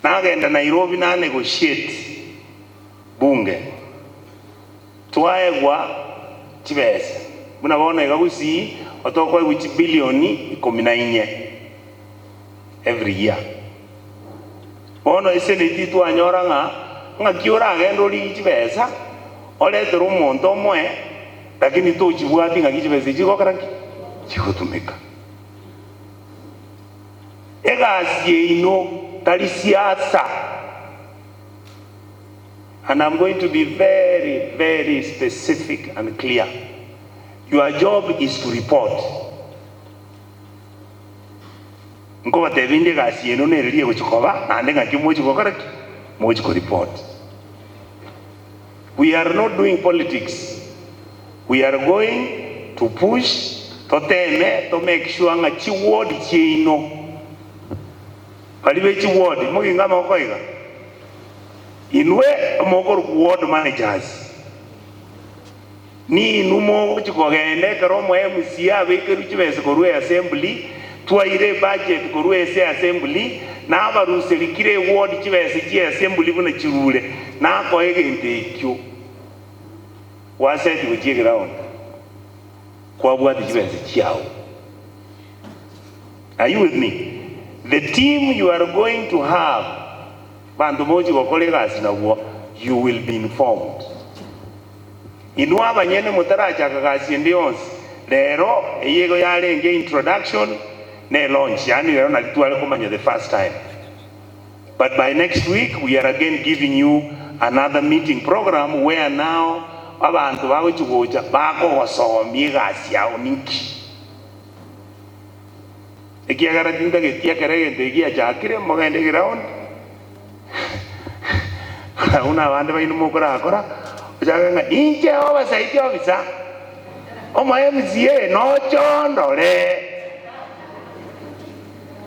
Nagenda Nairobi na negotiate bunge, twaegwa chibesa buna bono iga Gusii otokoegwa chibilioni ikomi na inye every year. Bono eseneti twanyora ng'a ng'aki oragende origie chibesa oretere omonto omoe lakini tochibwati ng'aki chibesa echi chigokora ki? Chigotumeka. Egasi yaino tari siasa and I'm going to be very very specific and clear your job is to report. Nkobatebia inde egasi yaino nereria egochia koba naende ng'aki mochia gokora ki? Mochia koreport. We are not doing politics, we are going to push toteme to make sure ng'a chi ward chiaino, baria be chi ward moginge amaboko iga, inwe mokorokwa ward managers, ninwe mogochi kogenda ekero omo MCA abekerwe chibesa korwa eassembly, twaire ebudget korwa ase eassembly, nabaruseri kera eward chibesa chia eassembly buna chirure, nakoe egento ekio gwaseti gochia eground kwabwate chibesa chiao. Are you with me? The team you are going to have, banto mochi gokora egasi nabwo, you will be informed. Inwe abanyene motarachaka gasi ende yonsi, rero eyio igo yarenge introduction ne launch, yaani rero nari tware komanya the first time. But by next week we are again giving you another meeting program where now abanto bagochi gocha bakogosomia egasi yao ninki. Ekiagera tintageti ekero egento eki giachakire mogende eground buna abande baino mokorakora ochake ng'a inche obasaiti officer omo MCA noche ondore.